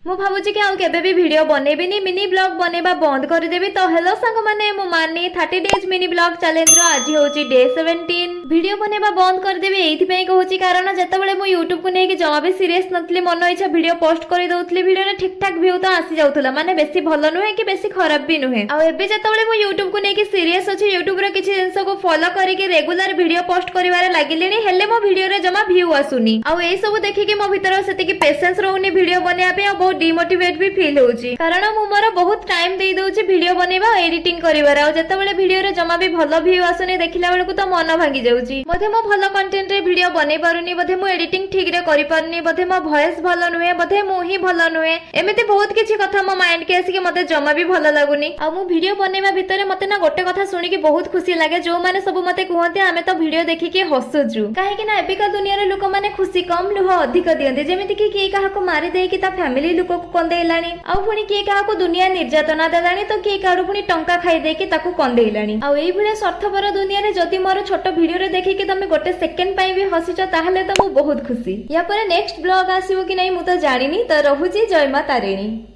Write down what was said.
ମୁଁ ଭାବୁଛି କି ଆଉ କେବେ ବି ଭିଡ଼ିଓ ବନେଇବିନି, ମିନି ବ୍ଲଗ ବନେଇବା ବନ୍ଦ କରିଦେବି। ତ ହ୍ୟାଲୋ ସାଙ୍ଗମାନେ, ମୁଁ ମାନି। 30 ଡେଜ୍ ମିନି ବ୍ଲଗ ଚ୍ୟାଲେଞ୍ଜର ଆଜି ହେଉଛି ଡେ 17। ଭିଡ଼ିଓ ବନେଇବା ବନ୍ଦ କରିଦେବି ଏଇଥିପାଇଁ କହୁଛି, କାରଣ ଯେତେବେଳେ ମୁଁ ୟୁଟ୍ୟୁବକୁ ନେଇକି ଜମା ବି ସିରିୟସ୍ ନଥିଲି, ମନ ଇଚ୍ଛା ଭିଡ଼ିଓ ପୋଷ୍ଟ କରିଦଉଥିଲି। ଭିଡ଼ିଓରେ ଠିକ ଠାକ ଭ୍ୟୁ ତ ଆସି ଯାଉଥିଲା, ମାନେ ବେଶୀ ଭଲ ନୁହେଁ କି ବେଶୀ ଖରାପ ବି ନୁହେଁ। ଆଉ ଏବେ ଯେତେବେଳେ ମୁଁ ୟୁଟ୍ୟୁବକୁ ନେଇକି ସିରିୟସ୍ ଅଛି, ୟୁଟ୍ୟୁବର କିଛି ଜିନିଷକୁ ଫଲୋ କରିକି ରେଗୁଲାର ଭିଡ଼ିଓ ପୋଷ୍ଟ କରିବାରେ ଲାଗିଲିଣି, ହେଲେ ମୋ ଭିଡ଼ିଓରେ ଜମା ଭ୍ୟୁ ଆସୁନି। ଆଉ ଏଇ ସବୁ ଦେଖିକି ମୋ ଭିତରେ ସେତିକି ପେସେନ୍ସ ରହୁନି ଭିଡ଼ିଓ ବନେଇବା ପାଇଁ ଆଉ ବହୁତ ଡିମୋଟିଭେଟ ବି ଫିଲ୍ ହଉଛି, କାରଣ ମୁଁ ମୋର ବହୁତ ଟାଇମ ଦେଇ ଦଉଛି ଭିଡ଼ିଓ ବନେଇବା ଆଉ ଏଡିଟିଂ କରିବାରେ। ଆଉ ଯେତେବେଳେ ଭିଡ଼ିଓରେ ଜମା ବି ଭଲ ଭ୍ୟୁ ଆସୁନି, ଦେଖିଲା ବେଳକୁ ତ ମନ ଭାଙ୍ଗି ଯାଉଛି। ବୋଧେ ମୁଁ ଭଲ କଣ୍ଟେଣ୍ଟରେ ଭିଡ଼ିଓ ବନେଇ ପାରୁନି, ବୋଧେ ମୁଁ ଏଡିଟିଂ ଠିକରେ କରିପାରୁନି, ବୋଧେ ମୋ ଭଏସ ଭଲ ନୁହେଁ, ବୋଧେ ମୁଁ ହିଁ ଭଲ ନୁହେଁ। ଏମିତି ବହୁତ କିଛି କଥା ମୋ ମାଇଣ୍ଡ କି ଆସିକି ମତେ ଜମା ବି ଭଲ ଲାଗୁନି। ଆଉ ମୁଁ ଭିଡ଼ିଓ ବନେଇବା ଭିତରେ ମତେ ନା ଗୋଟେ କଥା ଶୁଣିକି ବହୁତ ଖୁସି ଲାଗେ, ଯୋଉମାନେ ସବୁ ମତେ କୁହନ୍ତି, "ଆମେ ତ ଭିଡ଼ିଓ ଦେଖିକି ହସୁଛୁ।" କାହିଁକି ନା ଏବେକା ଦୁନିଆରେ ଲୋକମାନେ ଖୁସି କମ, ଲୁହ ଅଧିକ ଦିଅନ୍ତି। ଯେମିତି କି କିଏ କାହାକୁ ମାରି ଦେଇକି ତା ଫ୍ୟାମିଲି ଲୋକକୁ କନ୍ଦେଇଲାଣି, ଆଉ ପୁଣି କିଏ କାହାକୁ ଦୁନିଆ ନିର୍ଯାତନା ଦେଲାଣି, ତ କିଏ କାହାଠୁ ପୁଣି ଟଙ୍କା ଖାଇ ଦେଇକି ତାକୁ କନ୍ଦେଇଲାଣି। ଆଉ ଏଇଭଳିଆ ସ୍ୱାର୍ଥପର ଦୁନିଆରେ ଯଦି ମୋର ଛୋଟ ଭିଡ଼ିଓରେ ଦେଖିକି ତମେ ଗୋଟେ ସେକେଣ୍ଡ ପାଇଁ ବି ହସିଛ, ତାହେଲେ ତ ମୁଁ ବହୁତ ଖୁସି। ୟା ପରେ ନେକ୍ସଟ ବ୍ଲଗ ଆସିବ କି ନାହିଁ ମୁଁ ତ ଜାଣିନି। ତ ରହୁଛି, ଜୟ ମା ତାରିଣୀ।